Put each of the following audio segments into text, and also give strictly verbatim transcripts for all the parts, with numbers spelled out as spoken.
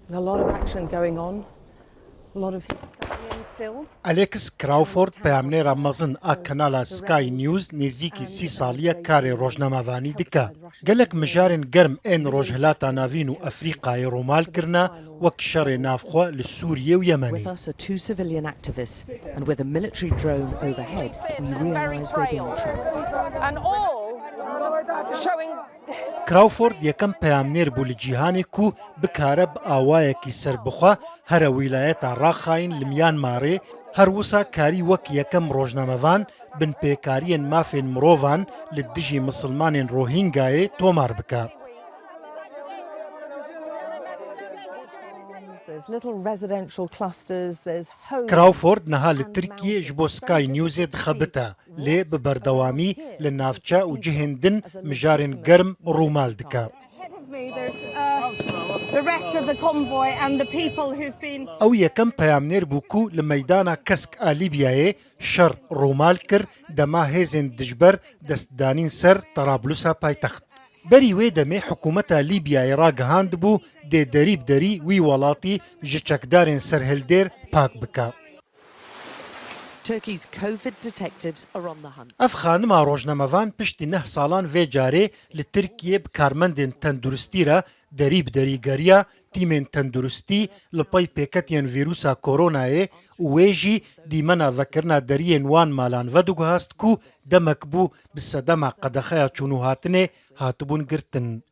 There's a lot of action going on. A lot of heat going in still. Alex Crawford, peyamnêra mezin a kanala Sky News, nêzîkî sî salî ye karê rojnamevanî dike. Gelek mijarên germ ên Rojhilata Navîn û Efrîqayê romal kirine, wek şerê navxwe li Sûriyê û Yemenê. With us are two civilian activists, and with a military drone overhead, we realise we're being tracked. And all showing Crawford yekem peyamnêr bû li cîhanê ku bikare bi awayekî serbixwe here wîlayeta Raxayîn li Myanmarê, her wisa karî wek yekem rojnamevan binpêkariyên mafên mirovan li dijî misilmanên Rohingayê tomar bike. There's little residential clusters, there's homes. Crawford niha li Tirkiyê ji bo Sky Newsê dixebite, lê bi berdewamî li navçe û cihên din mijarên germ rûmal dike. Ahead of me, there's uh, the rest of the convoy and the people who've been Ew yekem peyamnêr bû ku li meydana Kesk a Lîbyayê şer rûmal kir, dema hêzên dijber destdanîn ser Tarablusa paytext. Berî wê demê hikûmeta Lîbyayê ragihandibû dê derî bi derî wî welatî ji çekdarên serhildêr pak bike. Turkey's COVID detectives are on the hunt. Ev xanima rojnamevan piştî neh salan vê carê li Tirkiyê bi karmendên tenduristî re derî bi derî geriya, tîmên tenduristî li pey pêketiyên vîrusa koronayê û wê jî dîmena vekirina deriyên wan malan vediguhast ku demek bû bi sedema qedexeya çûnûhatinê hatibûn girtin.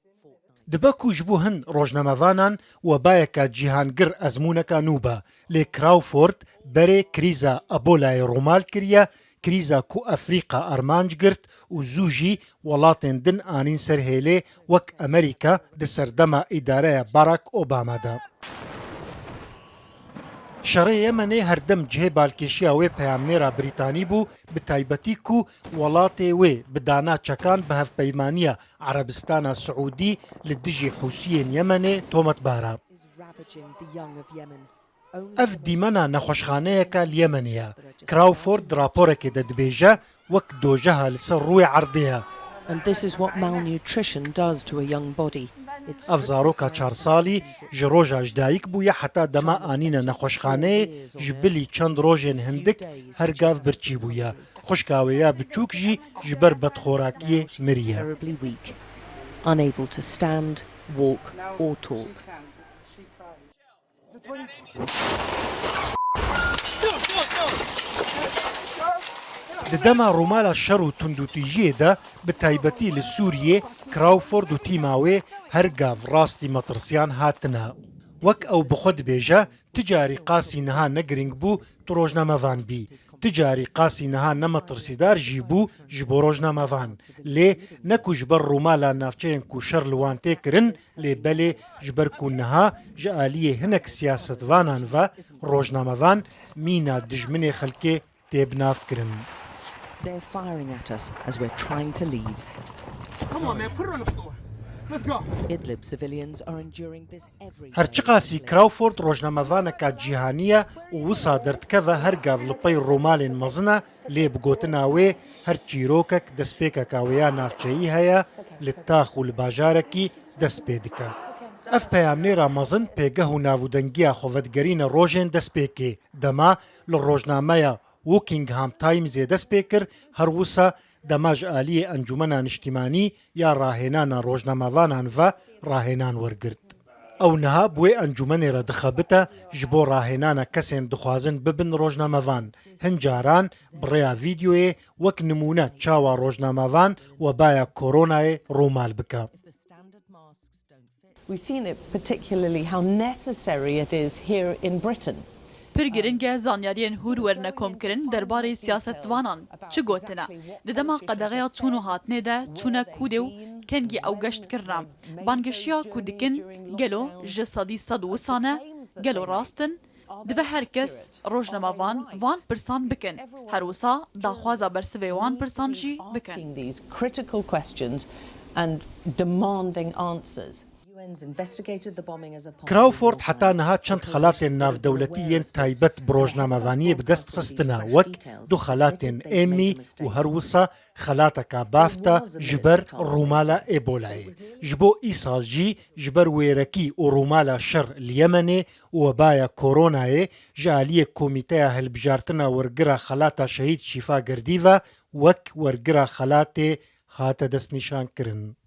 Dibe ku ji bo hin rojnamevanan webayeke cîhangir ezmûneka nû be, lê Crawford berê krîza Ebolayê rûmal kiriye, krîza ku Efrîqa armanc girt û zû jî welatên din anîn ser hêlê, wek Amerîka di serdema îdareya Barack Obama de. Şerê Yemenê herdem cihê balkêşiya wê peyamnêra Brîtanî bû, bi taybetî ku welatê wê bi dana çekan bi hevpeymaniya Erebistana Siûdî li dijî Hûsiyên Yemenê tometbar e. Is ravaging the young of Yemen. Ev dîmena nexweşxaneyeke li Yemenê ye. Crawford di raporekê de dibêje, wek dojeha li ser rûyê erdê ye. And this is what malnutrition does to a young body. It Ev zaroka çar salî ji roja ji dayik bûye heta dema anîne nexweşxaneyê, ji bilî çend rojên hindik her gav birçî bûye. Xwişka wê ya biçûk jî ji ber bedxorakiyê miriye. Terribly weak, unable to stand, walk, or talk. Di dema rûmala şer û tundûtîjiyê de, bi taybetî li Sûriyê, Crawford û tîma wê her gav rastî metirsiyan hatine. Wek ew bi xwe dibêje, ti carî qasî niha ne girîng bû tu rojnamevan bî. Ti carî qasî niha ne metirsîdar jî bû ji bo rojnamevan. Lê ne ku ji ber rûmala navçeyên ku şer li wan tê kirin, lê belê ji ber ku niha ji aliyê hinek siyasetvanan ve rojnamevan mîna dijminê xelkê tê binavkirin. They're firing at us as we're trying to leave. Come on, man, put her on the floor. Let's go. Idlib civilians are enduring this every Her day. çiqasî Crawford rojnamevaneka cîhanî ye û wisa derdikeve her gav li pey rûmalên mezin e, lê bi gotina wê her çîrokek destpêkeka wê ya navçeyî heye, li tax û li bajarekî dest pê dike. Ev peyamnêra mezin pêgeh û navûdengiya xwe vedigerîne rojên destpêkê, dema li rojnameya Wokingham Timesê dest pê kir, her wisa dema ji aliyê Encûmena Niştîmanî ya Rahênana Rojnamevanan ve rahênan wergirt. Ew niha bi wê encûmenê re dixebite ji bo rahênana kesên dixwazin bibin rojnamevan. Hin caran bi rêya vîdyoyê wek nimûne çawa rojnamevan webaya koronayê rûmal bike. We've seen it particularly how necessary it is here in Britain. Pir giring e zanyariyên hûr werine komkirin derbarê siyasetvanan çi gotine. Di dema qedexeya çûn û hatinê de çûne kûdê û kengî ew geşt kirine. Bangişiya ku dikin gelo ji sedî sed wisa ne, gelo rast in? Divê her kes rojnamevan van pirsan bikin. Her wisa daxwaza bersivê wan pirsan jî bikin. Asking these critical questions and demanding answers. Crawford heta niha çend xelatên navdewletî yên taybet bi rojnamevaniyê bi dest xistine, wek du xelatên Emmy û her wisa xelateka BAFTA ji ber rûmala Ebolayê. Ji bo îsal jî ji ber wêrekî û rûmala şer li Yemenê û webaya koronayê ji aliyê Komîteya Hilbijartina Wergira Xelata Şehîd Şîfa Girdî ve wek wergira xelatê hate destnîşankirin.